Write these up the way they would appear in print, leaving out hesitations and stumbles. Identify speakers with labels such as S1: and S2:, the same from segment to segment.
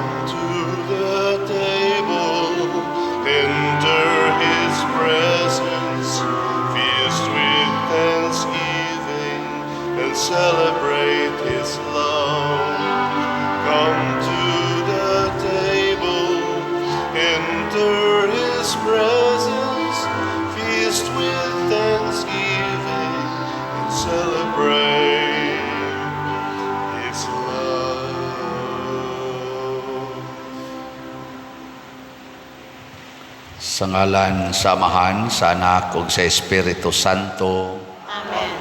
S1: Come to the table, enter his presence, feast with thanksgiving, and celebrate his love. Come to the table, enter his presence, feast with thanksgiving, and celebrate his love.
S2: Sa ngalan sa Amahan, sa Anak ug sa Espiritu Santo.
S3: Amen.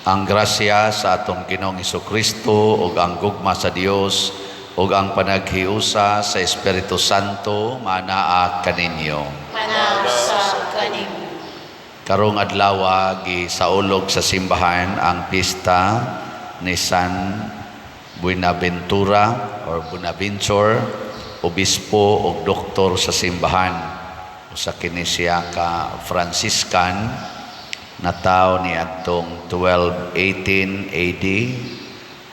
S2: Ang grasya sa atong Ginoong Kristo ug ang gugma sa Dios ug ang panaghiusa sa Espiritu Santo manaa kaninyo.
S3: Manaa sa kanimo.
S2: Karong adlaw gisaulog sa simbahan ang pista ni San Buenaventura or Bonaventure, obispo ug doktor sa simbahan. Usa kini siya ka Franciscan, natawo ni adtong 1218 AD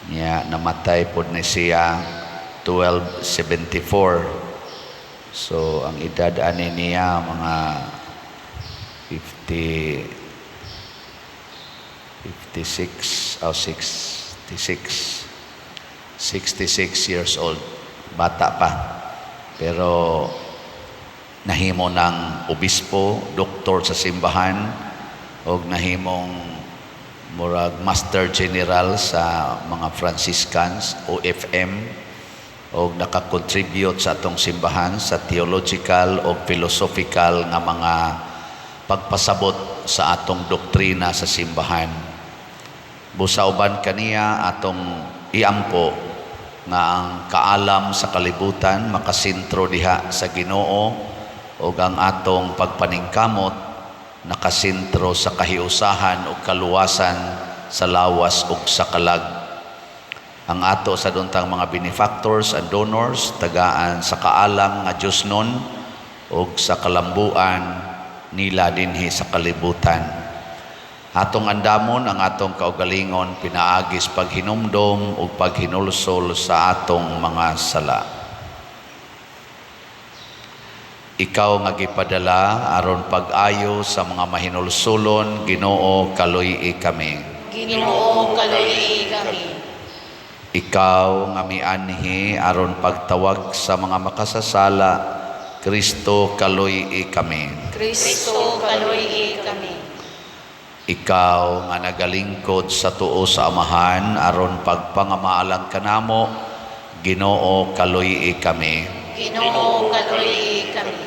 S2: niya, namatay pod ni siya 1274. So ang edad ani niya mga 50, 56 o 66, 66 years old, bata pa, pero nahimo ng obispo, doktor sa simbahan og nahimong murag master general sa mga Franciscans, OFM, og nakakontribute sa atong simbahan sa theological o philosophical nga mga pagpasabot sa atong doktrina sa simbahan. Busa uban kaniya atong iampo nga ang kaalam sa kalibutan makasentro diha sa Ginoo ug ang atong pagpaningkamot nakasentro sa kahiusahan ug kaluwasan sa lawas ug sa kalag. Ang ato sa duntang mga benefactors and donors tagaan sa kaalam nga Dios nun ug sa kalambuan nila dinhi sa kalibutan. Atong andamon ang atong kaugalingon pinaagi sa paghinumdom ug paghinulsol sa atong mga sala. Ikaw nga gipadala aron pag-ayo sa mga mahinulsulon, Ginoo, kaluy-i kami.
S3: Ginoo, kaluy-i kami.
S2: Ikaw nga mianhi aron pagtawag sa mga makasasala, Kristo, kaluy-i kami.
S3: Kristo, kaluy-i kami.
S2: Ikaw nga nagalingkod sa tuo sa Amahan aron pagpangamaalang kanamo, Ginoo, kaluy-i kami.
S3: Ginoo, kaluy-i kami.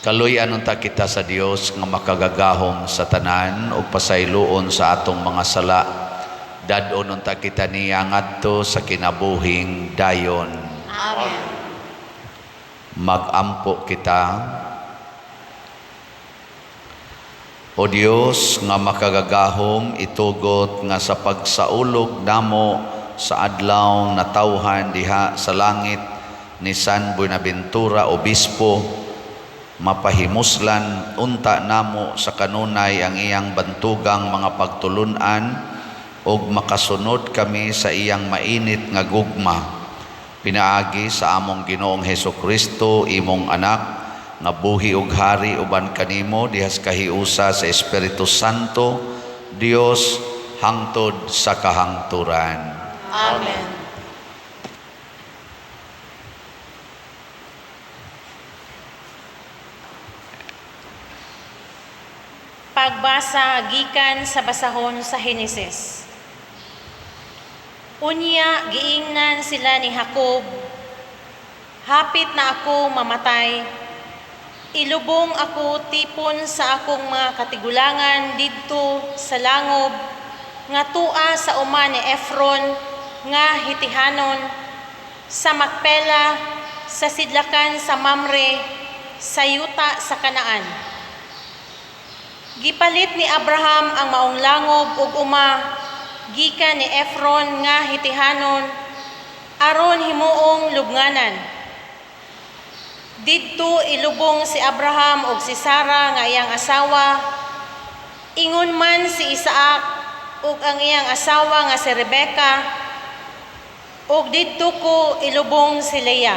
S2: Kaluy-an unta kita sa Dios nga makagagahom sa tanan ug pasayloon sa atong mga sala. Dad-on unta kita niya ngadto sa kinabuhing dayon.
S3: Amen.
S2: Magampo kita. O Dios nga makagagahom, itugot nga sa pagsaulog namo sa adlaw natawhan diha sa langit ni San Buenaventura Obispo, mapahimuslan unta namo sa kanunay ang iyang bantugang mga pagtulun-an ug makasunod kami sa iyang mainit nga gugma, pinaagi sa among Ginoong Hesus Kristo, imong anak, nga buhi ug hari uban kanimo dihas kahiusa sa Espiritu Santo, Dios, hangtod sa kahangturan.
S3: Amen.
S4: Pagbasa gikan sa basahon sa Henesis. Unya giingnan sila ni Jacob, "Hapit na ako mamatay. Ilubong ako tipon sa akong mga katigulangan didto sa langob nga tua sa uma ni Efron nga Hitihanon, sa Makpela, sa sidlakan sa Mamre, sa yuta sa Kanaan." Gipalit ni Abraham ang maong langob ug uma gikan ni Efron nga Hitihanon aron himuong lubnganan. Didto ilubong si Abraham ug si Sara nga iyang asawa. Ingon man si Isaac ug ang iyang asawa nga si Rebeka Ug didto ko ilubong si Lea.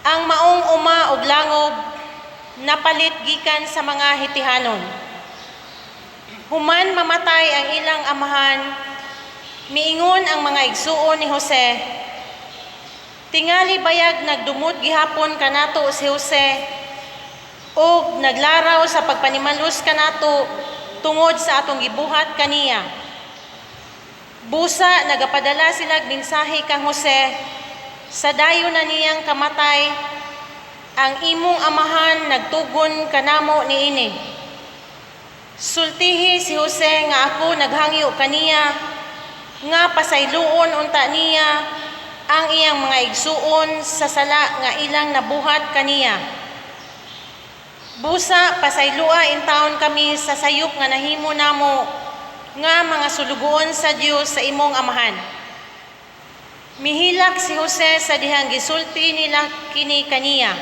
S4: Ang maong uma ug langob napalit gikan sa mga Hitihanon. Human mamatay ang ilang amahan, miingon ang mga igsuon ni Jose, "Tingali bayag nagdumot gihapon kanato si Jose ug naglaraw sa pagpanimalus kanato tungod sa atong gibuhat kaniya." Busa nagapadala sila mensahe kang Jose sa dayon na niyang kamatay, "Ang imong amahan nagtugon kanamo niini. Sultihi si Jose nga ako naghangyo kaniya nga pasayloon unta niya ang iyang mga igsuon sa sala nga ilang nabuhat kaniya. Busa pasayloa intawon kami sa sayop nga nahimo namo nga mga sulugoon sa Dios sa imong amahan." Mihilak si Jose sa dihang gisulti nila kini kaniya.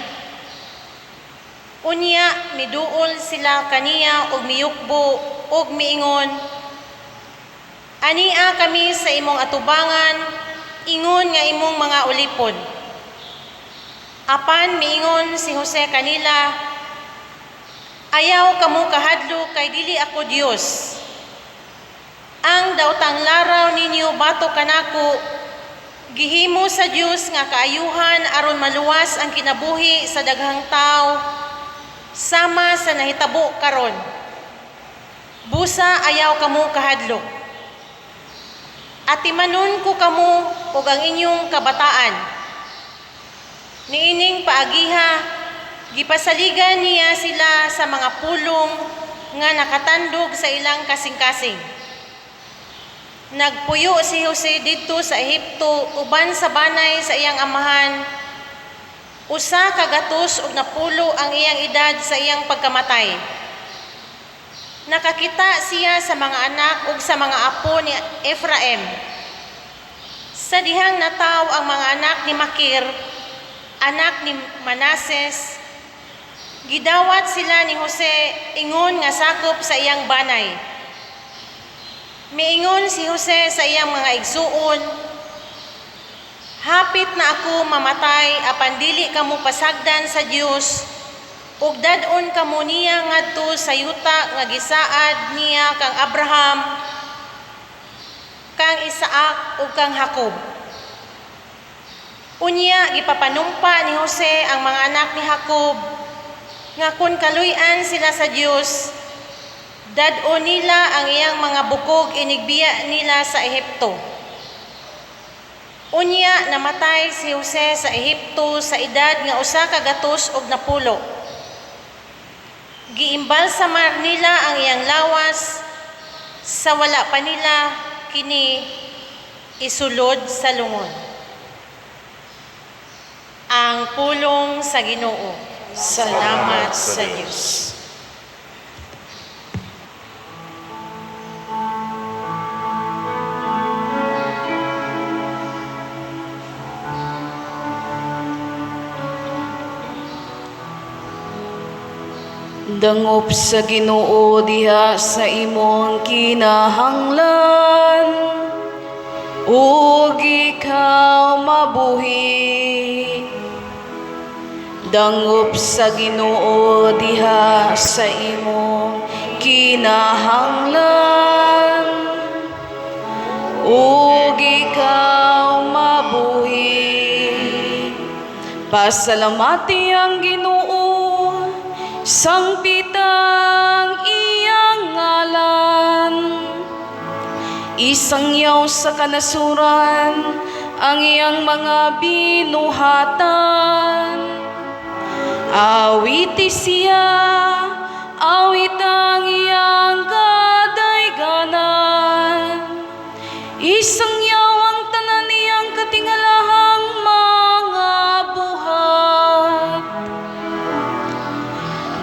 S4: Unya miduol sila kaniya ug miyukbo ug miingon, "Ania kami sa imong atubangan ingon nga imong mga ulipon." Apan miingon si Jose kanila, "Ayaw kamo kahadlok kay dili ako Dios. Ang daotang laraw ninyo batok kanako gihimo sa Dios nga kaayuhan aron maluwas ang kinabuhi sa daghang tawo sama sa nahitabo karon. Busa ayaw kamo kahadlok. Atimanon ko kamo ug ang inyong kabataan." Niining paagiha, gipasaligan niya sila sa mga pulong nga nakatandog sa ilang kasing-kasing. Nagpuyo si Jose didto sa Ehipto uban sa banay sa iyang amahan. 160 ang iyang edad sa iyang pagkamatay. Nakakita siya sa mga anak ug sa mga apo ni Efraim. Sa dihang nataw ang mga anak ni Makir, anak ni Manases, gidawat sila ni Jose ingon nga sakop sa iyang banay. Miingon si Jose sa iyang mga igsuon, "Hapit na ako mamatay apan dili kamo pasagdan sa Dios ug dad-on kamo niya ngadto sa yuta nga gisaad niya kang Abraham, kang Isaac ug kang Jacob." Unya gipapanumpa ni Jose ang mga anak ni Jacob nga kun kaluy-an sila sa Dios, dad-on nila ang iyang mga bukog inigbiya nila sa Ehipto. Unya namatay si Jose sa Ehipto sa edad nga 160. Giimbalsamar nila ang iyang lawas sa wala pa nila kini isulod sa lungon. Ang pulong sa Ginoo. Salamat sa Dios.
S5: Dangop sa Ginoo diha sa imong kinahanglan, ug ikaw mabuhi. Dangop sa Ginoo diha sa imong kinahanglan, ug ikaw mabuhi. Pasalamati ang Ginoo, sangpitang iyang ngalan. Isangyaw sa kanasuran ang iyang mga binuhatan. Awiti siya, awit ang iyang kadayganan. Isangyaw ang tanan niyang katingalahang mga buhat.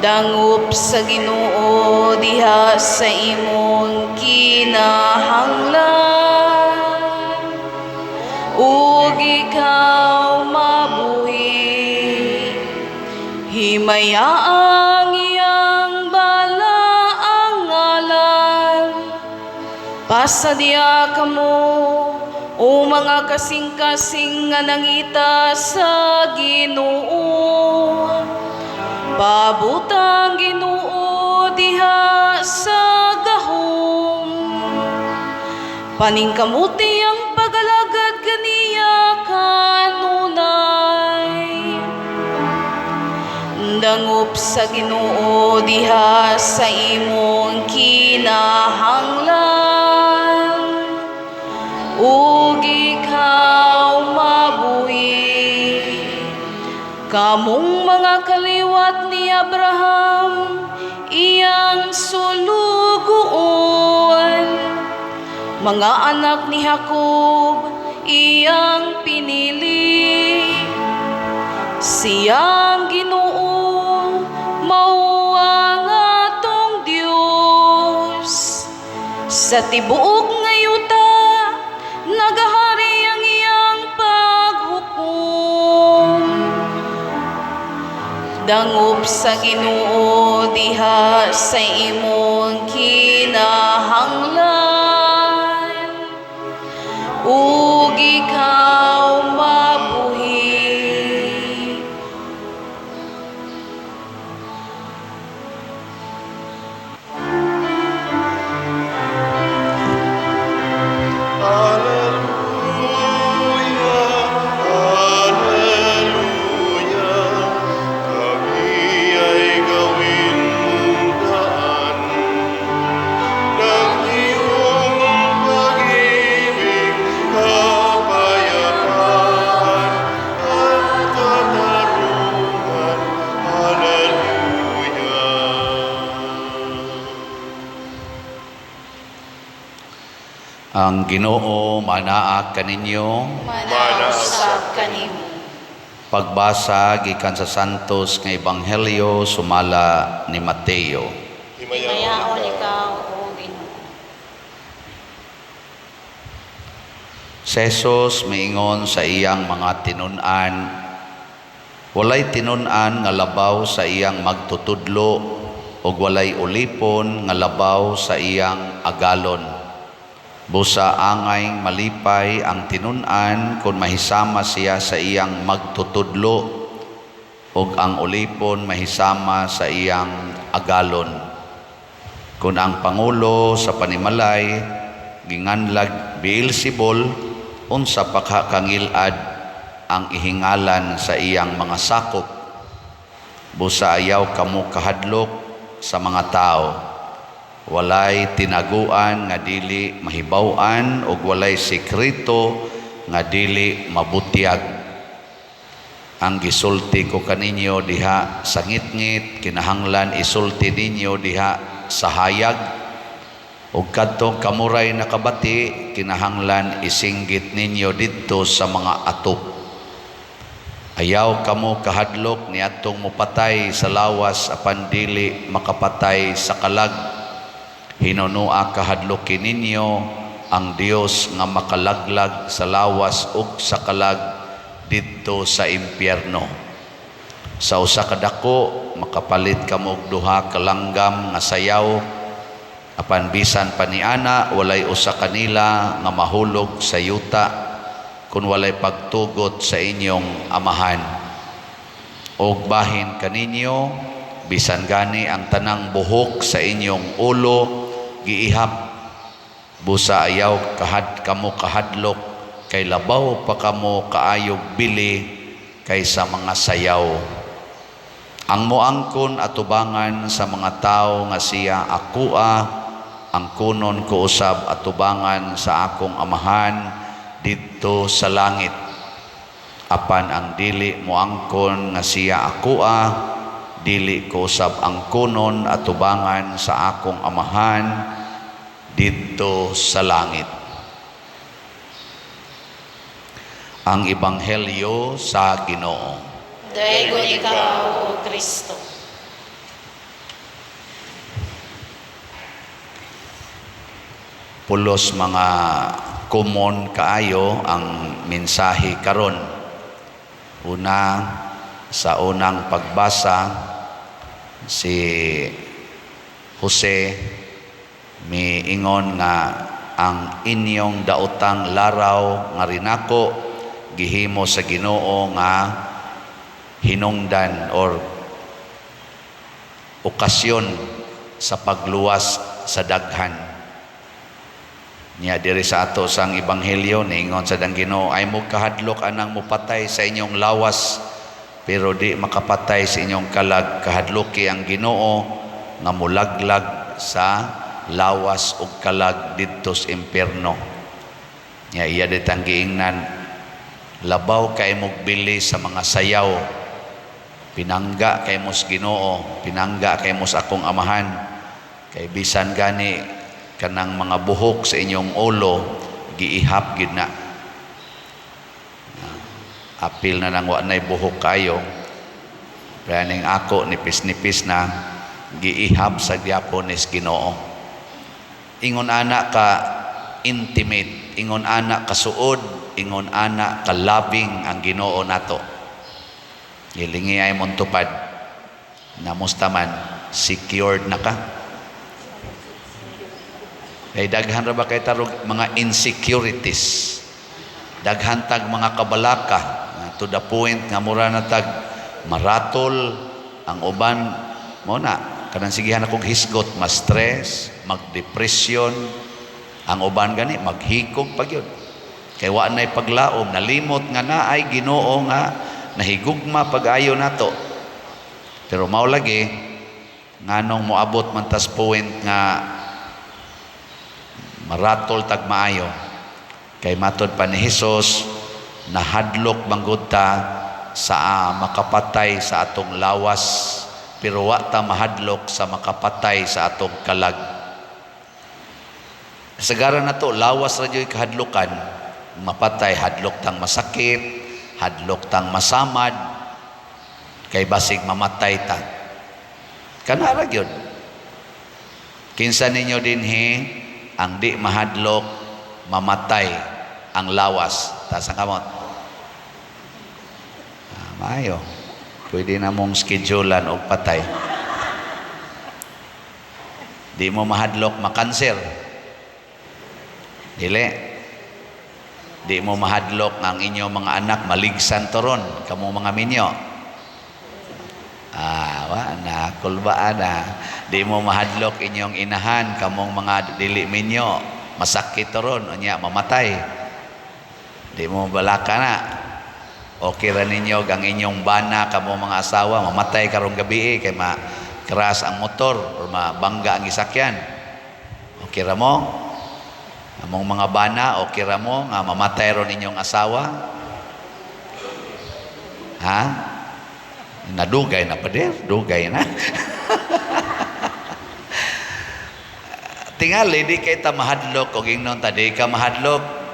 S5: Dangop sa Ginoo diha sa imong kinahanglan, ug ikaw mabuhi. Himaya ang iyang balaang ngalan. Pasadya kamo O mga kasing-kasing nga nangita sa Ginoo. Pabutang Ginoo diha sa gahom. Paningkamuti ang pagalagad kaniya kanunay. Dangop sa Ginoo diha sa imong kinahanglan. Ug ikaw mabuhi. Kamong mga kaliwat ni Abraham, iyang sulugoon. Mga anak ni Jacob, iyang pinili. Siyang Ginoo, mao ang atong Dios. Sa tibuok nga yuta, nagahari ang iyang paghukom. Dangop sa Ginoo diha sa imong kinahanglan. Ug ikaw mabuhi.
S1: Alleluia, Alleluia, kami ay gawin mong daan ng iyong pag-ibig, kapayapaan at katarungan. Alleluia.
S2: Ang Ginoo manaa kaninyo.
S3: Manausap kanimo.
S2: Pagbasa gikan sa Santos nga Ebanghelyo sumala ni Mateo.
S3: Himayaon ikaw, O Ginoo.
S2: Si Jesus miingon sa iyang mga tinun-an, walay tinun-an nga labaw sa iyang magtutudlo ug walay ulipon nga labaw sa iyang agalon. Busa angay malipay ang tinun-an kung mahisama siya sa iyang magtutudlo ug ang ulipon mahisama sa iyang agalon. Kung ang pangulo sa panimalay ginganlag Beelzebul, unsa pa ka kangilad ang ihingalan sa iyang mga sakop. Busa ayaw kamo kahadlok sa mga tao. Walay tinaguan nga dili mahibaw-an ug walay sekreto nga dili mabutyag. Ang gisulti ko kaninyo diha sa ngitngit, kinahanglan isulti ninyo diha sa hayag. Ug kadtong kamuray nakabati, kinahanglan isinggit ninyo didto sa mga atop. Ayaw kamo kahadlok niadtong mopatay sa lawas apan dili makapatay sa kalag. Hinunua kahadloki ninyo ang Dios nga makalaglag sa lawas ug sa kalag didto sa impyerno. Sa usa ka dako makapalit kamo og duha ka langgam nga sayaw, apan bisan pa niana walay usa kanila nga mahulog sa yuta kung walay pagtugot sa inyong amahan. Og bahin kaninyo, bisan gani ang tanang buhok sa inyong ulo giihap. Busa ayaw kamo kahadlok, kay labaw pa kamo kaayog bili kaysa mga sayaw. Ang moangkon atubangan sa mga tawo nga siya akoa, angkonon ko usab atubangan sa akong amahan didto sa langit. Apan ang dili moangkon nga siya akoa, dili ko usab angkonon atubangan sa akong amahan didto sa langit. Ang Ebanghelyo sa Ginoo.
S3: Daygon ikaw, O Kristo.
S2: Pulos mga common kaayo ang mensahe karon. Una, sa unang pagbasa, si Jose miingon nga ang inyong daotang laraw nga rinako gihimo sa Ginoo nga hinungdan or okasyon sa pagluwas sa daghan. Nya diri sa ato sang ebanghelyo, niingon sa dang Ginoo, ay mo kahadlok anang mopatay sa inyong lawas pero di makapatay sa inyong kalag. Kahadloki ang Ginoo nga mulaglag sa lawas ug kalag didto sa impierno. Nya iya ditang giingnan, labaw kay mog bili sa mga sayaw, pinangga kay mos Ginoo, pinangga kay mos akong amahan, kay bisan gani kanang mga buhok sa inyong ulo giihap gid na. Apil na nang wa nay buhok kayo, pero ako nipis-nipis na, giihap sa gyapon ni Ginoo. Ingon ana ka intimate, ingon ana ka suod, ingon ana ka loving ang Ginoo nato. Gilingi ay mong tupad. Namusta man, secured na ka. Kay daghan ra ba kay tarog mga insecurities. Daghan tag mga kabalaka to the point nga mura na tag maratol ang uban mo na kanang sigihan akong hisgot, ma-stress, magdepression ang uban, gani maghikog pa gyud kay wa nay paglaom, nalimot nga naay Ginoo nga nahigugma pag-ayo nato. Pero mao lagi, nganong moabot man tas point nga maratol tag maayo? Kay matod pa ni Hesus, nahadlok manggod ta sa makapatay sa atong lawas pero wa ta mahadlok sa makapatay sa atong kalag. Kasagaran nato, lawas ra jud kahadlokan mapatay. Hadlok tang masakit, hadlok tang masamad kay basig mamatay ta. Kana ra gyud. Kinsa ninyo dinhi ang di mahadlok mamatay ang lawas? Taas ang kamot. Ah, maayo. Pwede na mong schedulean og patay. Di mo mahadlok makanser? Dili. Di mo mahadlok nga ang inyong mga anak maligsan toron kamo mga minyo? Ah, wa na kulbaan na. Di mo mahadlok inyong inahan, kamong mga dili minyo, masakit toron unya mamatay? Di mo balaka na? Okay ra ninyo ang inyong bana, kamo mga asawa, mamatay karong gabi kay ma crash ang motor or mabangga ang gisakyan? Okay ra mo? Among mga bana, okay ra mo nga mamatay ron inyong asawa? Ha? Nadugay na pader, dugay na. Tingali di kay ta mahadlok og ingnon ta, di ka mahadlok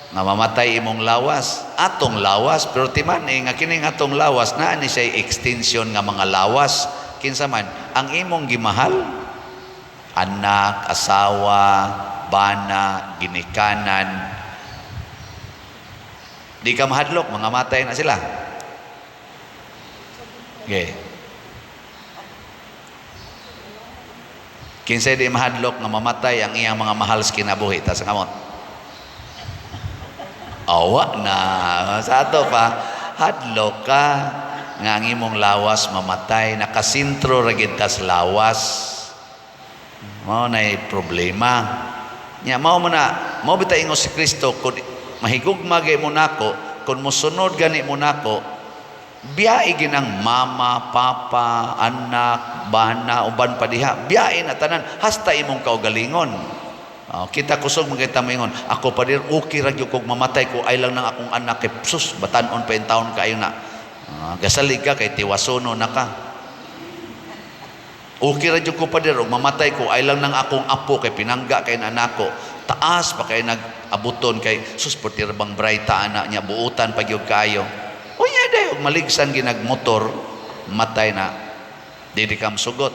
S2: nga mamatay imong lawas, atong lawas, pero timan eh, nga kining atong lawas naa ni siya extension nga mga lawas. Kinsa man ang imong gimahal? Anak, asawa, bana, ginikanan. Di ka mahadlok mga matay na sila? Okay. Kinsay di mahadlok nga mamatay ang iyang mga mahal sa kinabuhi? Tas ang kamot. Awa na. Sa ato pa, hadlok ka nga ang imong lawas mamatay. Nakasintro ra gid tas lawas. Mao nay problema. Nya mao man na, mao bitaw ingon si Kristo, kun mahigugma gay mo nako, kun mosunod gani mo nako, biyai ginang mama, papa, anak, bana, uban pa diha, biyai na tanan hasta imong kaugalingon. Oh, kita kusog mga moingon, ako pa dir okay ra gyud kog mamatay ko ay lang nang akong anak kay sus batan-on pa in taon kaayo na. Gasalig ka kay tiwasono na ka. Okay ra gyud ko pader og mamatay ko ay lang nang akong apo kay pinangga kay anak ko. Taas pa kay nag-abuton kay sus portir bang brighta ana niya buutan pa gyud kaayo. Unya day og maligsan ginagmotor matay na dili ka sugot.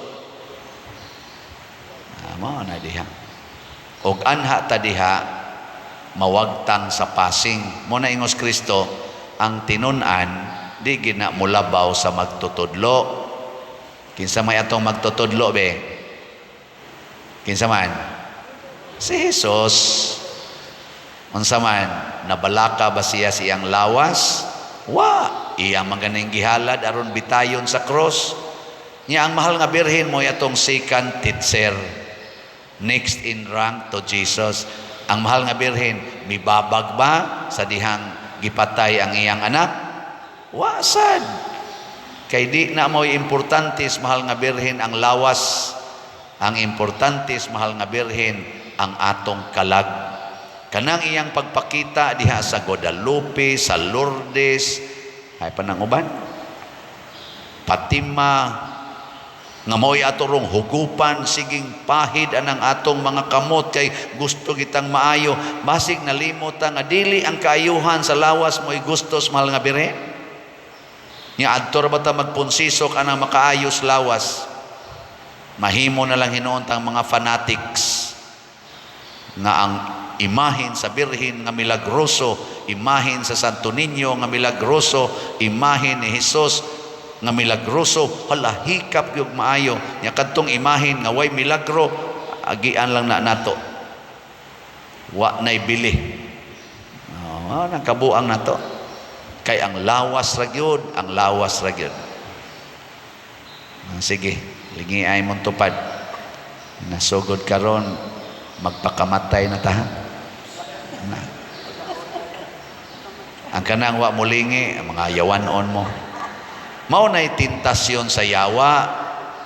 S2: Mao na diha. Og anha ta diha mawagtang sa pasing. Mo na ingos Kristo, ang tinun-an di gina mulabaw sa magtutudlo. Kinsa may atong magtutudlo be? Kinsa man? Si Jesus. Unsa man, nabalaka ba siya sa iyang lawas? Wa. Iya man ganing gihalad aron bitayon sa cross. Nya ang mahal nga birhen mo atong second teacher. Next in rank to Jesus. Ang mahal nga birhen, mibabag ba sa dihang gipatay ang iyang anak? Wa sad. Kay di na mo'y importante sa mahal nga birhen ang lawas. Ang importante sa mahal nga birhen ang atong kalag. Kanang iyang pagpakita diha sa Guadalupe, sa Lourdes, ay panang uban. Fatima, nga mao'y ato rong hugupan, siging pahid anang atong mga kamot kay gusto kitang maayo. Basig nalimot ta nga dili ang kaayuhan sa lawas mo'y gusto sa mahal nga birhen. Nya adto ra ba ta magpunsisok anang makaayos lawas? Mahimo na lang hinuon tang mga fanatics nga ang imahen sa Birhen nga milagroso, imahen sa Santo Niño nga milagroso, imahen ni Jesus nga milagroso, hala, hikap gyud maayo. Nya kadtong imahen nga way milagro, agian lang na nato. Wa nay bili. Oh, nang kabuang nato. Kay ang lawas ra gyud, ang lawas ra gyud. Ah, sige, lingi ay mong tupad. Nasugod karon, magpakamatay na ta. Na. Ang kanang wa molingi, ang mga yawanon mo. Mao na'y tentasyon sa yawa,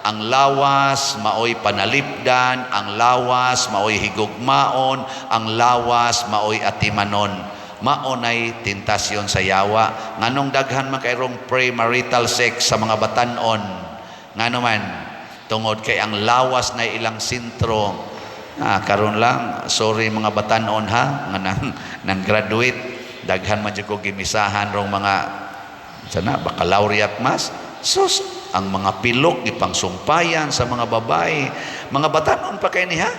S2: ang lawas maoy panalipdan, ang lawas maoy higugmaon, ang lawas maoy atimanon. Mao na'y tentasyon sa yawa. Nganong daghan man kayrong premarital sex sa mga batanon? Ngano man, tungod kay ang lawas na ilang sentro. Ah, karon lang, sorry mga batanon ha, nga nang graduate, daghan man jud ko gimisahan rong mga sana baccalaureate mass. Sus, ang mga pilok gipangsumpayan sa mga babae, mga batanon pa kay niya.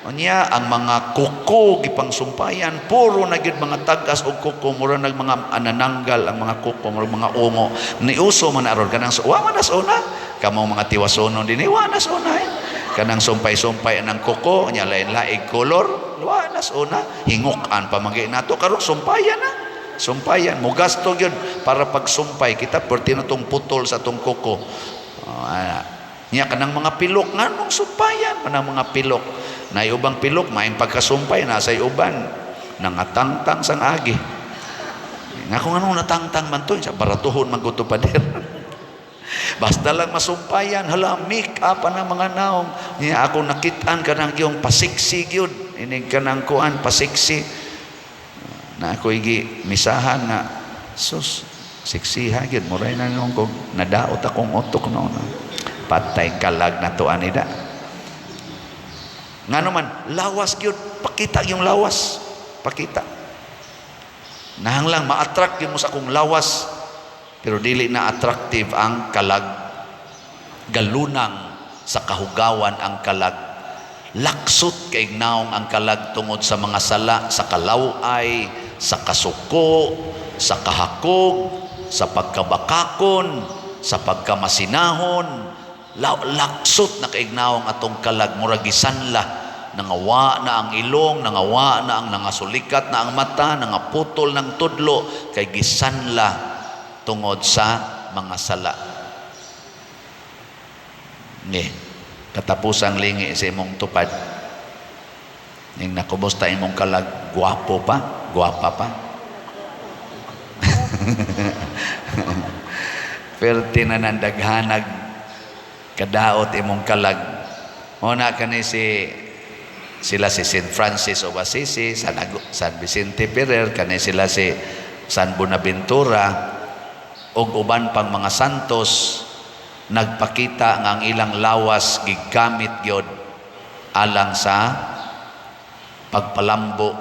S2: Unya ang mga kuko gipangsumpayan, puro na gyud mga tag-as og kuko, mura nag mga anananggal ang mga kuko, mura mga ungo. Niuso man aron kanang wa man nas una, kamo mga tiwasonon dinhi wa nas una eh. Kanang sumpay-sumpay anang kuko, nya lain-laing kolor, wa nas una, hingukan pa man nato karon sumpayan na. Sumpayan, mugasto gyud para pagsumpay kita perti na tong putol sa tong kuko. Oh, ana. Nya kanang mga pilok, nganong sumpayan man ang mga pilok? Nay ubang pilok maayong pagkasumpay, nasa uban nangatangtang sang agi. Nga kung anong natangtang man to, sa baratuhon man ko to, pader. Basta lang masumpayan, hala, make up ang mga naong. Niya ako nakitaan kanang yung pasiksi gyud. Inig kanang kuan, pasiksi. Na ako igi misahan nga, sus, siksiha gyud. Muray na nung kung nadaot akong utok noon. Patay kalag na to anida. Nga naman, lawas gyud, pakita yung lawas. Pakita. Nahang lang, ma-attract yun mo sa akong lawas. Pero dili na attractive ang kalag. Galunang sa kahugawan ang kalag. Laksot kay naong ang kalag tungod sa mga sala, sa kalaway, sa kasuko, sa kahakog, sa pagkabakakon, sa pagkamasinahon. Laksot na kaignaong atong kalag, murag gisanla, nangawa na ang ilong, nangawa na ang nangasulikat na ang mata, nangaputol ng tudlo, kay gisanla tungod sa mga sala. Ni, katapusang lingi sa imong tupad. Ning nakumusta imong kalag, guwapo pa, guwapa pa. Perti na nandaghanag kadaot imong kalag. Una kani si sila si Saint Francis of Assisi, San Vicente Ferrer, kani sila si San Bonaventura ug uban pang mga santos, nagpakita nga ang ilang lawas gigamit gyud alang sa pagpalambo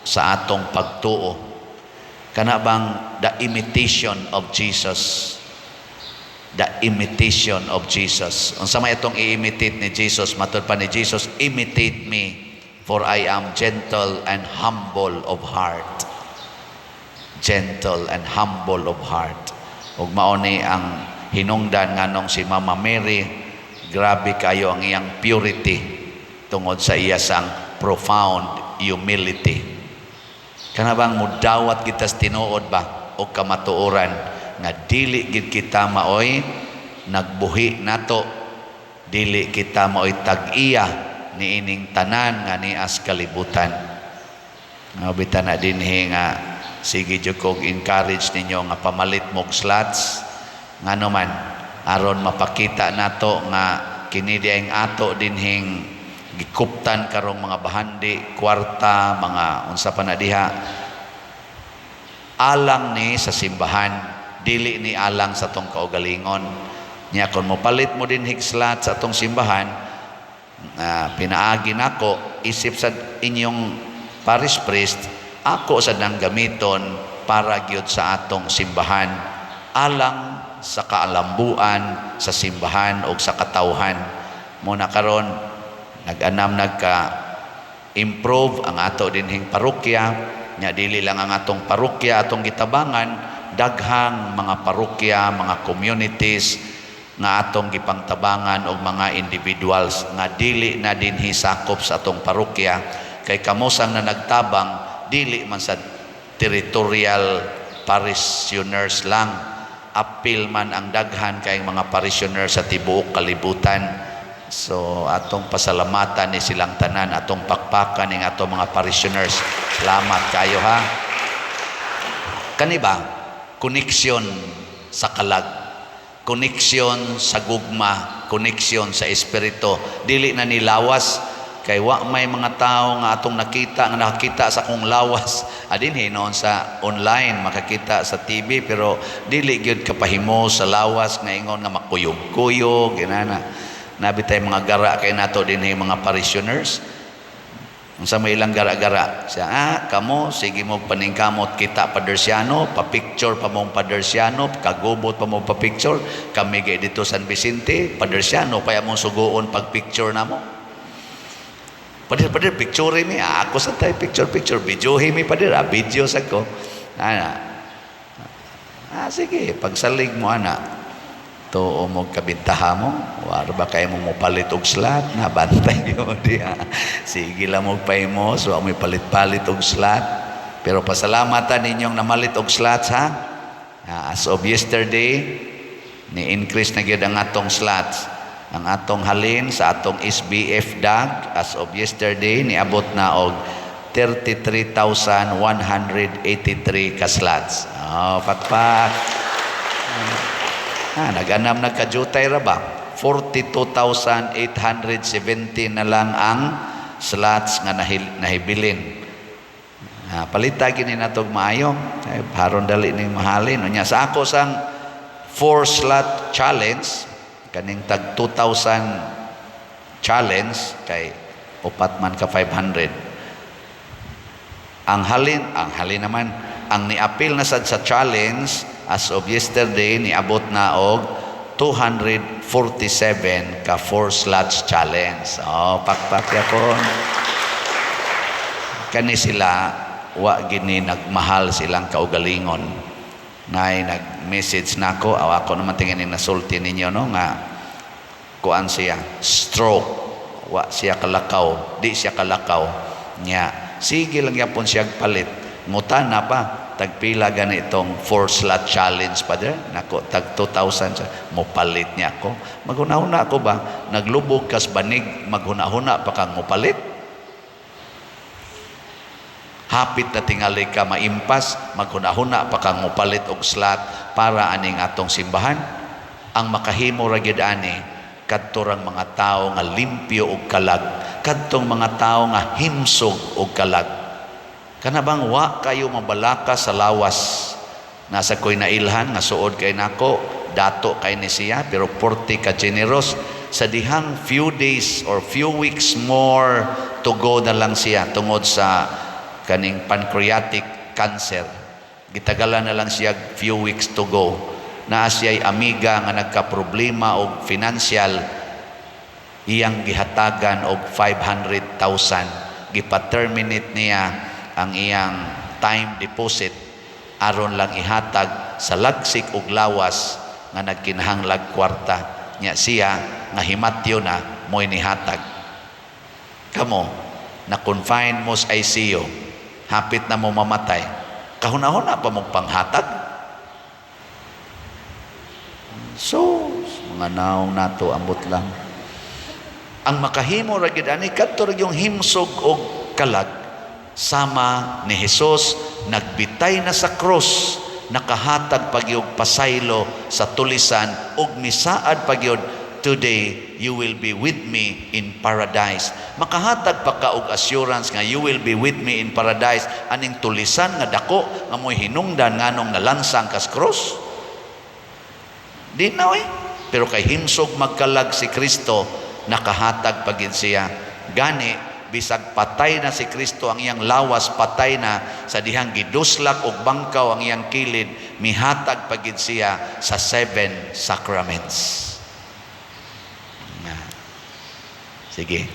S2: sa atong pagtuo. Kana bang the imitation of Jesus? The imitation of Jesus. Unsa may itong i-imitate ni Jesus? Matud pa ni Jesus, "Imitate me, for I am gentle and humble of heart." Gentle and humble of heart. Ug mao ni ang hinungdan nganong si Mama Mary, grabe kayo ang iyang purity tungod sa iya sang profound humility. Kana bang mudawat kita sa tinuod ba o kamatuoran nga dili gid kita maoy nagbuhi nato, dili kita maoy tag-iya niining tanan nga nias kalibutan. Nga bitan na dinhi nga sige jud kog encourage ninyo nga pamalit mog slots, ngano man aron mapakita nato nga kini diay ato dinhing gikuptan karong mga bahandi, kwarta, mga unsa pa na diha, alang ni sa simbahan, dili ni alang sa atong kaugalingon. Nya kon mopalit mo dinhig slot sa atong simbahan, pinaagi nako isip sa inyong parish priest, ako sa nang gamiton para gyud sa atong simbahan, alang sa kaalambuan sa simbahan o sa katawhan. Muna karon nag-anam nagka improve ang ato dinhing parokya. Nya dili lang ang atong parokya atong gitabangan, daghang mga parokya, mga communities nga atong gipangtabangan og mga individuals nga dili na dinhi sakop sa atong parokya, kay kamosang na nagtabang dili man sa territorial parishioners lang, apil man ang daghan kay mga parishioners sa tibuok kalibutan. So atong pasalamatan ni silang tanan, atong pakpakan ning atong mga parishioners. Salamat kayo ha. Kani ba koneksyon sa kalag, koneksyon sa gugma, koneksyon sa espiritu, dili na nilawas kay wa may mga tao nga atong nakita nga nakakita sa akong lawas. Adin noon sa online makakita sa TV, pero dili gyud kapahimo sa lawas nga ingon nga makuyog-kuyog inana. Nabi tay mga gara kay nato dinhi mga parishioners. Unsa may ilang gara-gara? Siya, kamo sige mo paningkamot kita Padersiano, pa-picture pa mong Padersiano, kagubot pa mong pa-picture. Kami gay dito San Vicente, Padersiano pa mong suguon pag-picture namo. Pader, pader, picture mi. Ako sa tay picture, picture. Videohe mi, pader. Video sa ko. Ana. Sige, pagsalig mo, ana. Tuo mo kabintaha mo. Wala ba kayo mo mopalit og slot? Nabantay mo diha. Sige lang mo pahimo. So, amoy palit-palit og slot. Pero pasalamatan ninyong namalit og slots, ha? As of yesterday, ni-increase na gyud ang atong slots. Ang atong halin sa atong SBF DAG, as of yesterday, niabot na og 33,183 ka slots. Oh, pakpak. Nag-anam nagkajutay ra ba? 42,870 na lang ang slots nga nahibilin. Palita gini natog maayo. Ay, haron dali ning mahalin. Unya sa ako sang 4 slot challenge, kaning tag 2,000 challenge kay upat man ka 500. Ang halin naman ang niapil na sad sa challenge as of yesterday niabot na og 247 ka 4 slots challenge. Oh, pakpak yapon. Kani sila wa gini nagmahal silang kaugalingon. Nay nag-message nako, aw ako naman tingin ni nasulti ninyo no nga kuan siya stroke, wa siya kalakaw, di siya kalakaw nya. Sige lang yapon siya palit. Ngutana pa tagpila gani itong 4 slot challenge, pader? Nako, tag 2,000 siya. Mopalit niya ako. Maghuna-huna ako ba? Naglubog kas banig, maghuna-huna pa kang mopalit? Hapit na tingali ka maimpas, maghuna-huna pa kang mopalit og slot para aning atong simbahan. Ang makahimo ra gyud ani kadto rang mga tawo nga limpyo og kalag, kadtong mga tawo nga himsog og kalag. Kana bang wa kayo mabalaka sa lawas? Nasa ko'y nailhan nga suod kay nako, dato kay ni siya, pero porte ka generous. Sa dihang few days or few weeks more to go na lang siya tungod sa kaning pancreatic cancer. Gitagalan na lang siya few weeks to go. Naa siya'y amiga nga nagka-problema og financial, iyang gihatagan og 500,000. Gipa-terminate niya ang iyang time deposit aron lang ihatag sa lagsik og lawas nga nagkinahanglag kwarta. Nya siya nga himatyo na mo'y nihatag. Kamo, Na confined mo sa ICU, hapit na mo mamatay, kahuna-huna pa mong panghatag. So, mga naong nato, ambot lang. Ang makahimo ra gid ani, kadto ra yung himsog og kalag sama ni Jesus, nagbitay na sa krus, nakahatag pagyog pasaylo sa tulisan ug misaad pagyod, "Today you will be with me in paradise." Makahatag pa ka og assurance nga "You will be with me in paradise" aning tulisan nga dako nga mo'y hinungdan nganong nalansang kas krus? Di na oy. Pero kay himsog magkalag si Kristo, nakahatag pagid siya. Gani bisag patay na si Kristo, ang iyang lawas patay na sa dihang giduslak og bangkaw ang iyang kilid, mihatag pagid siya sa seven sacraments. Nga. Sige.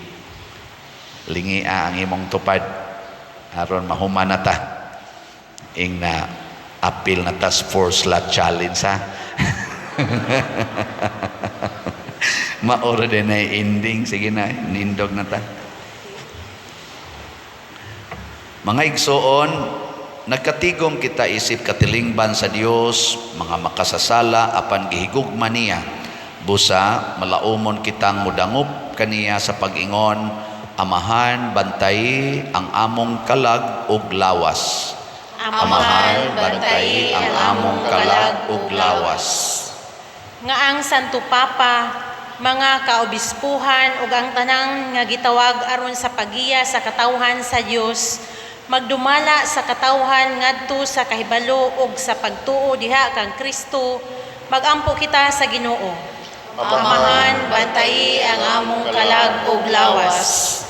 S2: Lingia ang imong tupad aron mahuman na ta. Ing na apil na tas four slot challenge, ha. Maoro din na ending. Sige na, nindog na ta. Mga igsoon, nagkatigom kita isip katilingban sa Dios, mga makasasala apan gihigugma niya. Busa malaumon kitang mudangop kaniya sa pag-ingon, "Amahan, bantayi ang among kalag ug lawas."
S3: Amahan, bantayi ang among kalag ug lawas.
S4: Nga ang Santo Papa, mga kaobispuhan ug ang tanang nga gitawag aron sa pagiya sa katawhan sa Dios, magdumala sa katawhan ngadto sa kahibalo ug sa pagtuo diha kang Kristo, magampo kita sa Ginoo.
S3: Amahan, bantayi ang among kalag ug lawas.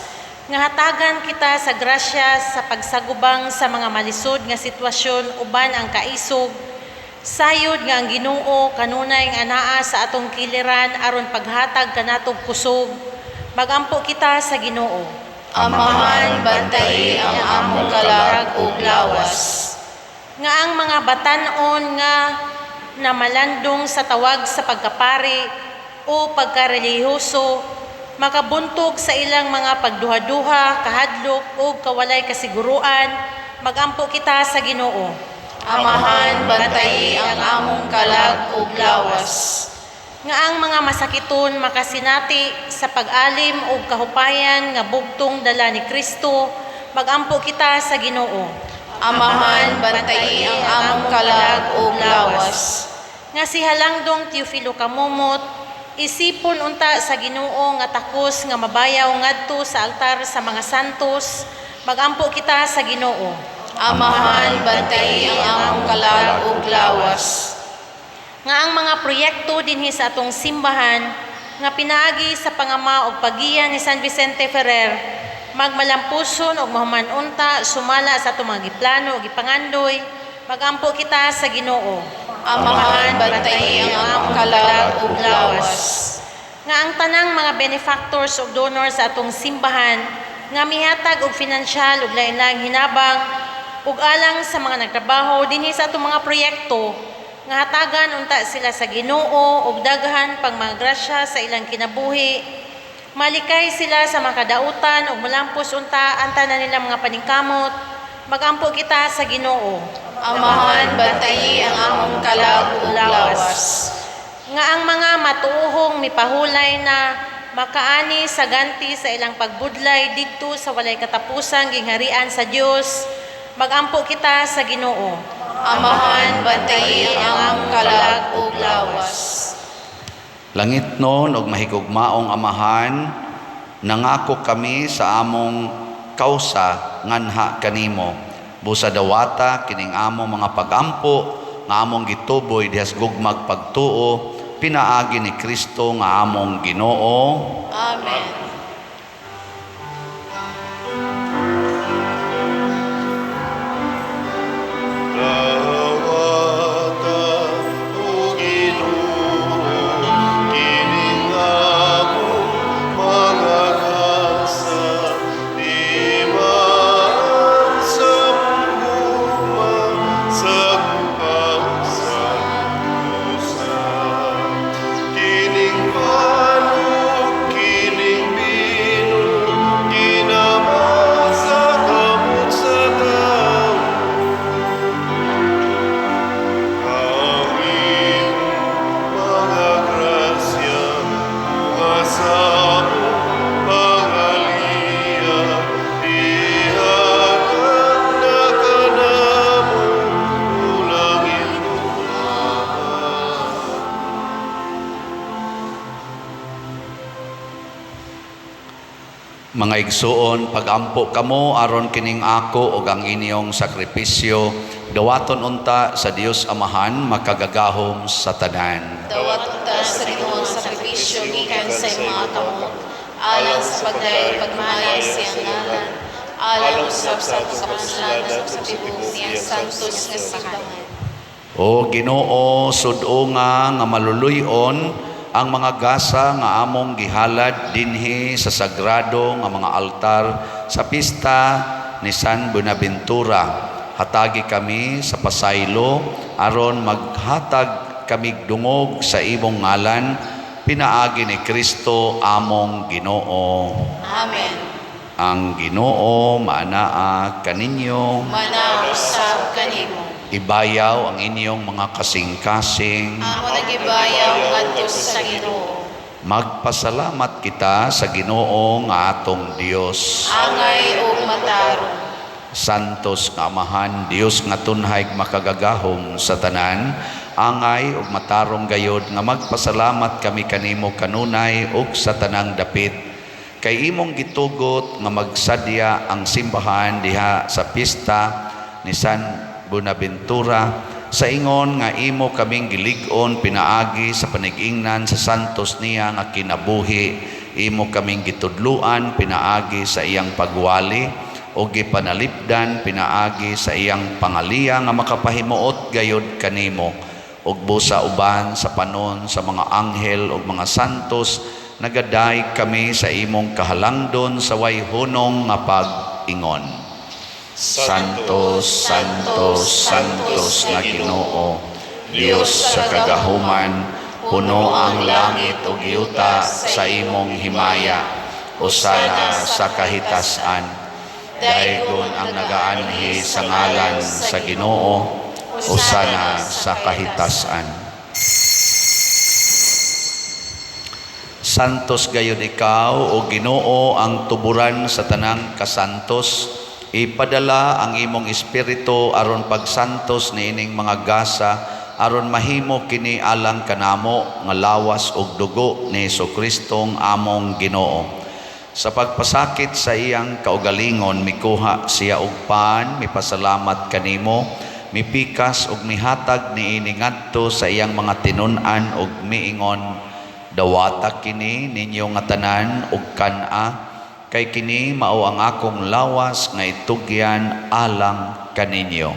S4: Nga hatagan kita sa grasya sa pagsagubang sa mga malisod nga sitwasyon uban ang kaisog, sayod nga ang Ginoo kanunay nga anaa sa atong kiliran aron paghatag kanatog kusog, magampo kita sa Ginoo.
S3: Amahan, bantayi ang among kalag ug lawas.
S4: Nga ang mga batan-on nga namalandong sa tawag sa pagkapari o pagkarelihiyoso makabuntog sa ilang mga pagduha-duha, kahadlok o kawalay kasiguruan, magampo kita sa Ginoo.
S3: Amahan, bantayi ang among kalag ug lawas.
S4: Nga ang mga masakiton makasinati sa pag-alim ug kahupayan nga bugtong dala ni Kristo, magampo kita sa Ginoo.
S3: Amahan, bantayi ang among kalag ug lawas.
S4: Nga si Halangdong Teofilo Camomot, isipon unta sa Ginoo nga takos nga mabayaw ngadto sa altar sa mga santos, magampo kita sa Ginoo.
S3: Amahan, bantayi ang among kalag ug lawas.
S4: Nga ang mga proyekto dinhi sa atong simbahan nga pinaagi sa pangama og pagiya ni San Vicente Ferrer magmalampuson og mahuman unta sumala sa atong mga giplano ug gipangandoy, magampo kita sa Ginoo.
S3: Amahan, bantayi ang among kalag ug lawas.
S4: Nga ang tanang mga benefactors ug donors sa atong simbahan nga mihatag og finansyal ug lain-laing hinabang ug alang sa mga nagtrabaho dinhi sa atong mga proyekto, nga hatagan unta sila sa Ginoo og daghan pang mga grasya sa ilang kinabuhi, malikay sila sa mga kadautan ug molampos unta ang tanan nilang mga paningkamot, magampo kita sa Ginoo.
S3: Amahan, bantayi ang among kalag ug lawas.
S4: Nga ang mga matuohong mipahulay na makaani sa ganti sa ilang pagbudlay didto sa walay katapusang gingharian sa Dios, magampo kita sa Ginoo.
S3: Amahan, bantayi ang among kalag ug lawas.
S2: Langitnon og mahigugmaong Amahan, nangako kami sa among kausa nganha kanimo. Busa dawata kining among mga pagampo nga among gituboy dihas gugmag pagtuo, pinaagi ni Kristo nga among Ginoo.
S3: Amen.
S1: Dawata, o Ginoo, kining among mga gasa, timaan sa gugma sa kausan usa. Kining banog, kining
S2: Mga igsuon, pagampo kamo aron kining ako ug ang inyong sakripisyo dawaton unta sa Dios Amahan makagagahom sa tanan.
S3: Dawat unta sa Ginoo ang sakripisyo gikan sa imong mga kamot, alang sa pagdayeg pagmaya sa iyang ngalan, alang usab sa atong kapansanan ug sa tibuok niyang santos nga simbahan.
S2: O Ginoo, sud-unga nga maluluy-on ang mga gasa nga among gihalad dinhi sa sagrado nga mga altar sa pista ni San Buenaventura. Hatagi kami sa pasaylo aron maghatag kami dungog sa imong ngalan, pinaagi ni Kristo among Ginoo.
S3: Amen.
S2: Ang Ginoo maanaa kaninyo.
S3: Mana usab kanimo.
S2: Ibayaw ang inyong mga kasing-kasing.
S3: Amo nagibayaw ngadto sa Ginoo.
S2: Magpasalamat kita sa Ginoo nga atong Dios.
S3: Angay ug matarong.
S2: Santos nga Amahan, Dios nga tunhay makagagahom sa tanan, angay ug matarong gayod nga magpasalamat kami kanimo kanunay ug sa tanang dapit. Kay imong gitugot nga magsadya ang simbahan diha sa pista ni San Buenaventura sa ingon nga imo kaming gilig-on pinaagi sa panigingnan sa santos niya nga kinabuhi, imo kaming gitudluan pinaagi sa iyang pagwali o gipanalipdan pinaagi sa iyang pangaliya nga makapahimuot gayod kanimo, ug busa uban sa panon sa mga anghel ug mga santos nagadayeg kami sa imong kahalangdon sa way hunong nga pag-ingon. Santo, Santo, Santos nga Ginoo, Dios sa kagahuman, puno ang langit ug yuta sa imong himaya. Hosana sa kahitasan. Daygon ang nagaanhi sa ngalan sa Ginoo. Hosana sa kahitasan. Santos gayud ikaw, o Ginoo, ang tuburan sa tanang kasantos. Ipadala ang imong espiritu aron pagsantos niining mga gasa, aron mahimo kini alang kanamo nga lawas ug dugo ni Hesus-Kristong among Ginoo. Sa pagpasakit sa iyang kaugalingon, mikuha siya og pan, mipasalamat kanimo, mipikas ug mihatag niini ngadto sa iyang mga tinun-an ug miingon, dawata kini ninyo nga tanan ug kan-a, kay kini mao ang akong lawas nga itugyan alang kaninyo.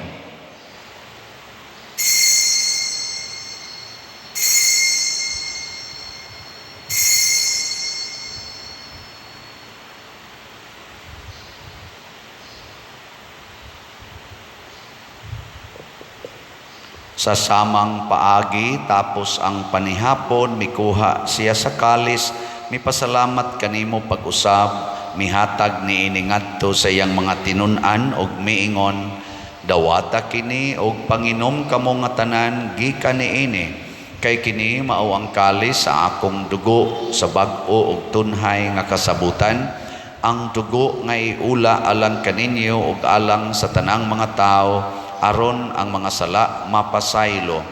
S2: Sa samang paagi, tapos ang panihapon, mikuha siya sa kalis, mipasalamat kanimo pag-usab, mihatag niini ngadto sa iyang mga tinun-an og miingon, dawata kini og panginom kamo nga tanan gikan niini, kay kini mao ang kalis sa akong dugo sa bag-o og tunhay nga kasabutan, ang dugo nga iula alang kaninyo ug alang sa tanang mga tawo, aron ang mga sala mapasaylo.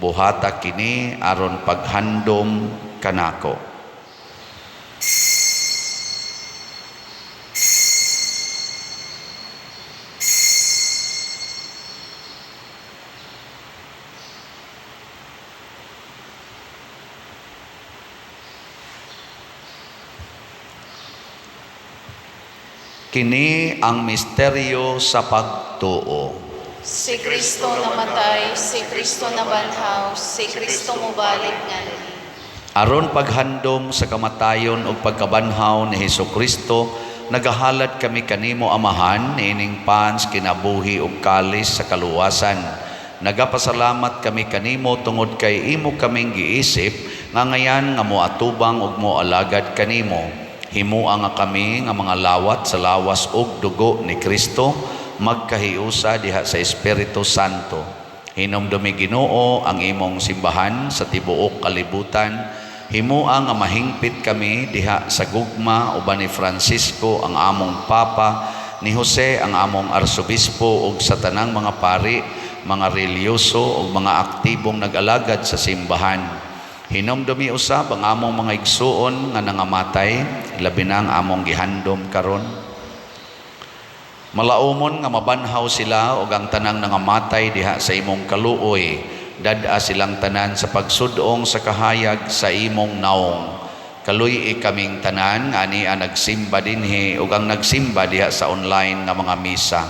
S2: Buhata kini aron paghandom kanako. Kini ang misteryo sa pagtuo.
S3: Si Kristo namatay, si Kristo nabanhaw, si Kristo mobalik nganhi.
S2: Aron paghandom sa kamatayon ug pagkabanhaw ni Hesukristo, nagahalad kami kanimo Amahan niining pans kinabuhi ug kalis sa kaluwasan. Nagapasalamat kami kanimo tungod kay imo kaming giisip nga ngayan nga moatubang ug moalagad kanimo. Himua nga kami nga mga lawat sa lawas ug dugo ni Kristo, magkahiusa diha sa Espiritu Santo. Hinumdumi Ginoo ang imong simbahan sa tibuok kalibutan. Himua nga mahingpit kami diha sa gugma uban ni Francisco ang among Papa, ni Jose ang among Arsobispo ug sa tanang mga pari, mga relihiyoso ug mga aktibong nag-alagad sa simbahan. Hinumdumi usab ang among mga igsuon nga nangamatay, labi na ang among gihandom karon. Malaumon nga mabanhaw sila ug ang tanang nangamatay diha sa imong kaluoy, dad-a silang tanan sa pagsudong sa kahayag sa imong naong. Kaluy-i kaming tanan nga ani ang nagsimba dinhi ug ang nagsimba diha sa online nga mga misa.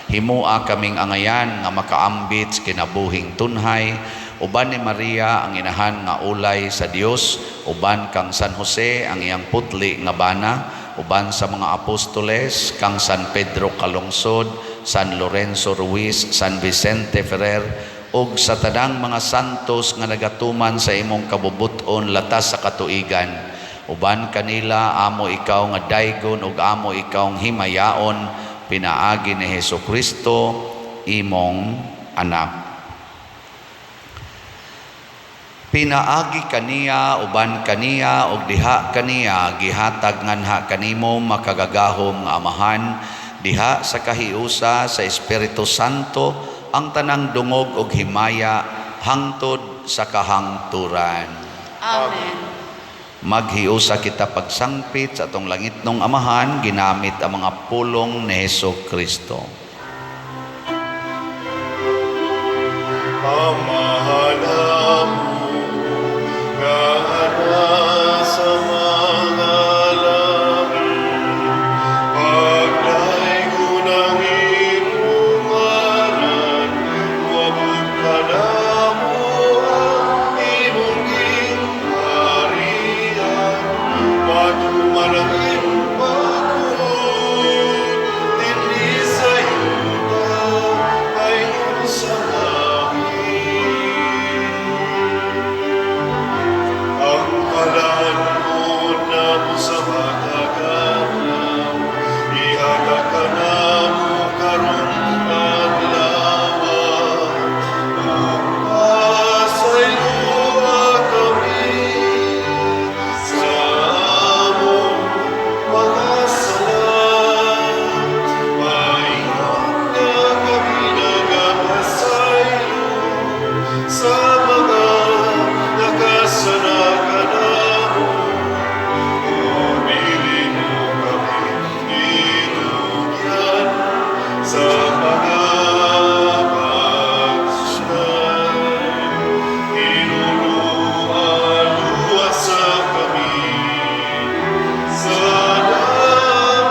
S2: Himua kaming angayan nga makaambit sa kinabuhing tunhay, uban ni Maria ang inahan nga ulay sa Dios, uban kang San Jose ang iyang putli nga bana, uban sa mga apostoles kang San Pedro Calungsod, San Lorenzo Ruiz, San Vicente Ferrer, ug sa tanang mga santos nga nagatuman sa imong kabubut-on latas sa katuigan. Uban kanila amo ikaw nga daygon ug amo ikaw himayaon, pinaagi ni Hesus Kristo imong anak. Pinaagi kaniya, uban kaniya, ug diha kaniya, gihatag nganha kanimo makagagahom nga Amahan, diha sa kahiusa sa Espiritu Santo, ang tanang dungog ug himaya hangtod sa kahangturan.
S3: Amen.
S2: Maghiusa kita pagsangpit sa atong langitnong Amahan, ginamit ang mga pulong ni Hesus Kristo.
S1: Amahan amo nga nasa mga langit, pagdaygon ang imong ngalan, moabot kanamo ang imong gingharian, matuman ang imong pagbuot, dinhi sa yuta, ingon sa langit. Ang kalan-on namo sa matag adlaw, ihatag kanamo karong adlaw, ug pasayloa kami sa among mga sala, paingon nga kami nagapasaylo sa mga nakasala kanamo. Ug dili mo kami itugyan sa pagpagsukay. Hinuluan luwasa kami sa dautan.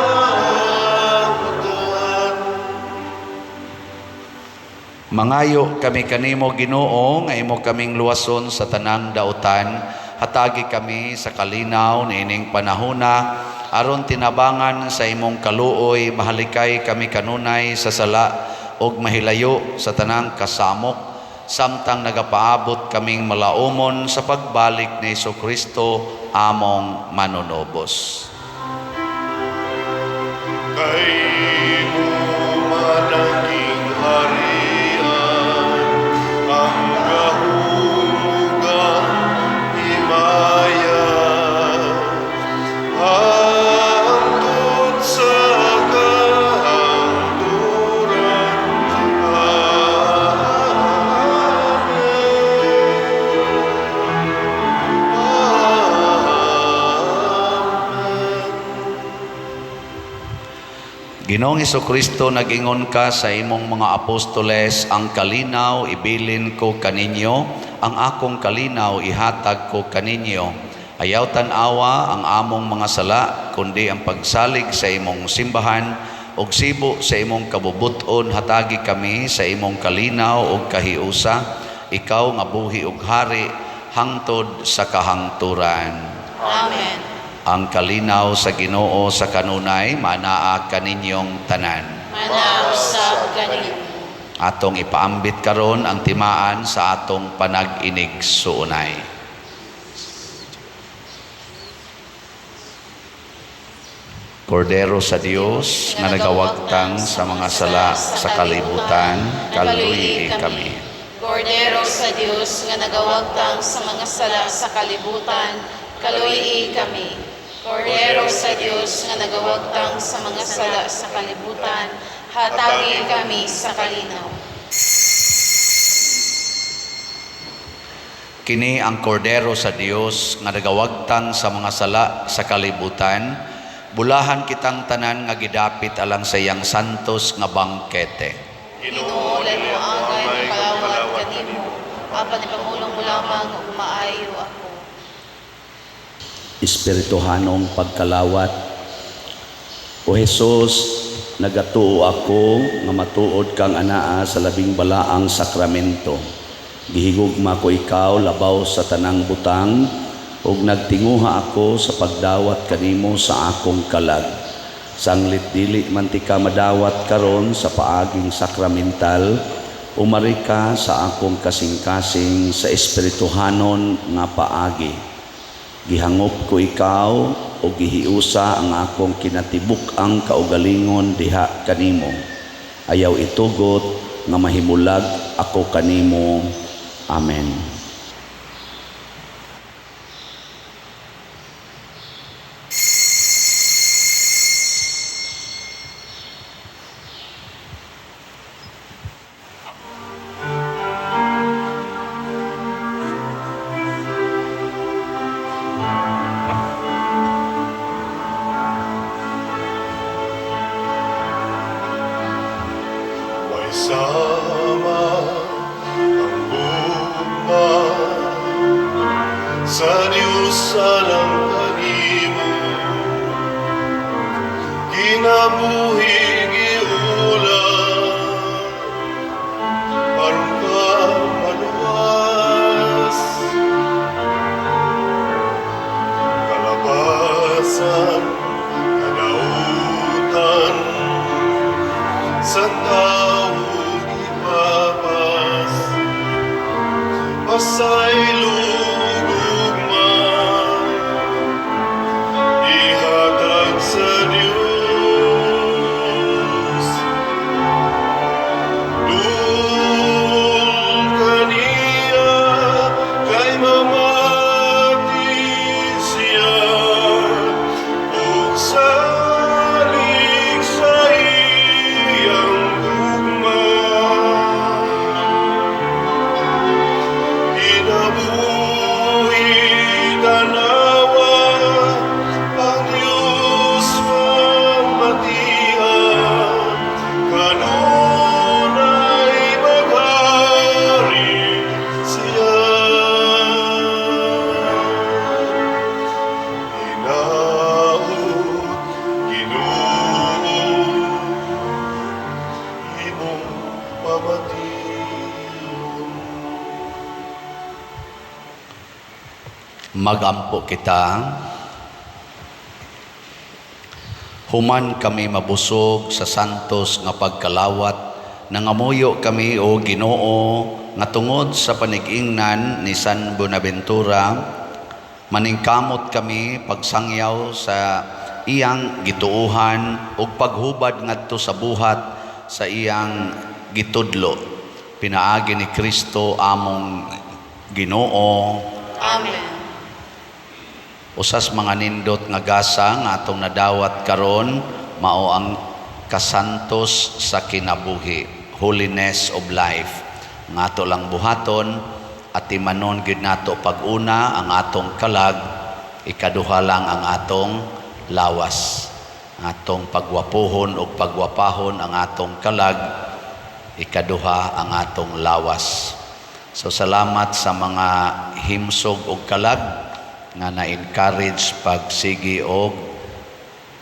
S2: Mangayo kami kanimo, Ginoo, nga imo kaming luwason sa tanang dautan. Hatagi kami sa kalinaw niining panahona, aron tinabangan sa imong kaluoy mahalikay kami kanunay sa sala ug mahilayo sa tanang kasamok, samtang nagapaabot kaming malaumon sa pagbalik ni Kristo among manunubos.
S1: Kay imo man ang gingharian, ang gahom ug ang himaya, hangtod sa kahangturan. Amen. Amen.
S2: Ginoong Kristo, nag-ingon ka sa imong mga apostoles, "Ang kalinaw ibilin ko kaninyo, ang akong kalinaw ihatag ko kaninyo." Ayaw tan-awa ang among mga sala, kundi ang pagsalig sa imong simbahan, ug sibo sa imong kabubuton hatagi kami sa imong kalinaw ug kahiusa, ikaw nga buhi ug hari hangtod sa kahangturan.
S3: Amen.
S2: Ang kalinaw sa Ginoo sa kanunay manaa kaninyong tanan.
S3: Manaa usab kanimo.
S2: Atong ipaambit karon ang timaan sa atong panag-inigsuonay. Kordero sa Dios nga nagawagtang sa mga sala sa kalibutan, kaluy kami.
S3: Kordero sa Dios nga nagawagtang sa mga sala sa kalibutan, kaluy kami. Kordero sa Dios nga nagawagtang sa mga sala sa kalibutan, hatagi kami sa kalinaw.
S2: Kini ang kordero sa Dios nga nagawagtang sa mga sala sa kalibutan. Bulahan kitang tanan nga gidapit alang sa iyang santos nga bangkete.
S3: Ginoo, dili ako angay magpalawat kanimo, apan ipamulong mo lamang ug maayo ako.
S2: Espirituhanong pagkalawat. O Hesus, nagatuo ako nga matuod kang anaa sa labing balaang sakramento. Gihigugma ko ikaw labaw sa tanang butang ug nagtinguha ako sa pagdawat kanimo sa akong kalag. Sanglit dili man tika madawat karon sa paaging sakramental, umari ka sa akong kasing-kasing sa espirituhanon nga paagi. Gihangop ko ikaw o gihiusa ang akong kinatibuk-ang kaugalingon diha kanimo. Ayaw itugot nga mahimulag ako kanimo. Amen.
S1: May sama ang gugma sa Diyos alang kanimo, kinabuhi giula aron ka maluwas, kalabasan kadautan sa tao gipapas, pasaylo gugma ihatag sa Dios. Duol kaniya kay mamati siya ug salig sa iyang gugma. Kinabuhi tanawa ang Diyos pamatian, kanunay maghari siya. Hinaut, Ginoo, imong pamation.
S2: Magampo kita. Human kami mabusog sa santos nga pagkalawat, nangamuyo kami, o Ginoo, nga tungod sa panig-ingnan ni San Bonaventura, maningkamot kami pagsangyaw sa iyang gituohan ug paghubad ngadto sa buhat sa iyang gitudlo. Pinaagi ni Kristo among Ginoo.
S3: Amen.
S2: Usas mga nindot nga gasa nga atong nadawat karon mao ang kasantos sa kinabuhi, holiness of life. Nga ato lang buhaton at timanon gid nato pag-una ang atong kalag, ikaduha lang ang atong lawas. Atong pagwapuhon o pagwapahon ang atong kalag, ikaduha ang atong lawas. So salamat sa mga himsog og kalag nga na-encourage pagsigi og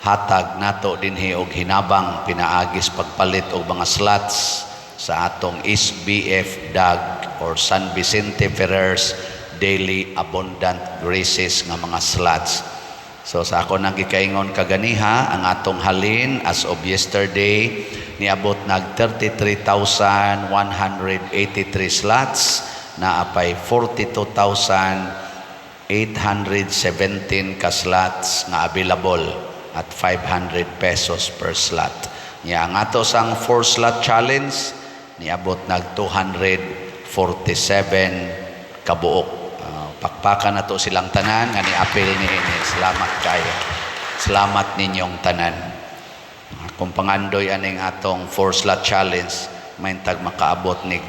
S2: hatag nato dinhi og hinabang pinaagis pagpalit og mga slots sa atong SBF DAG or San Vicente Ferrer's Daily Abundant Graces nga mga slots. So sa ako nang gikaingon kaganiha, ang atong halin as of yesterday niabot nag 33,183 slots, naapay 42,817 ka slots nga available at 500 pesos per slot. Nya ang ato sang 4 slot challenge niabot nag 247 kabuok. Pakpakan nato silang tanan nga ni-apil niini. Salamat kayo. Salamat ninyong tanan. Kung pangandoy aning atong 4 slot challenge, maintag makaabot ni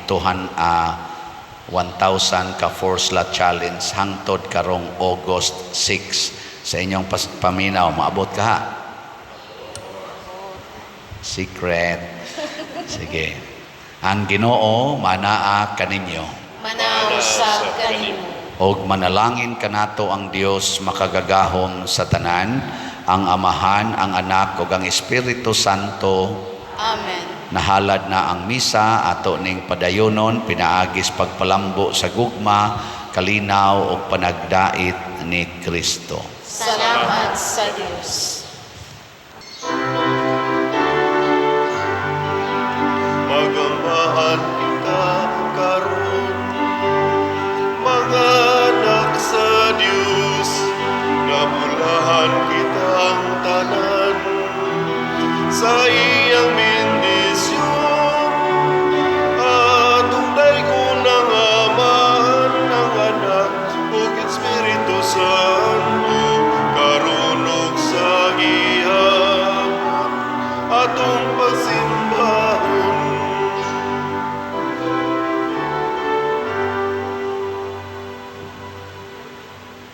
S2: 1,000 ka four slot challenge hangtod karong August 6. Sa inyong paminaw, maabot ka ha? Secret. Sige. Ang Ginoo manaa kaninyo.
S3: Manaw sa kanimo.
S2: Og manalangin kanato ang Dios makagagahom sa tanan, ang Amahan, ang Anak ug ang Espiritu Santo.
S3: Amen.
S2: Nahalad na ang misa ato ning padayonon pinaagis pagpalambo sa gugma, kalinaw ug panagdait ni Kristo.
S3: Salamat sa Dios.
S1: Magamaan.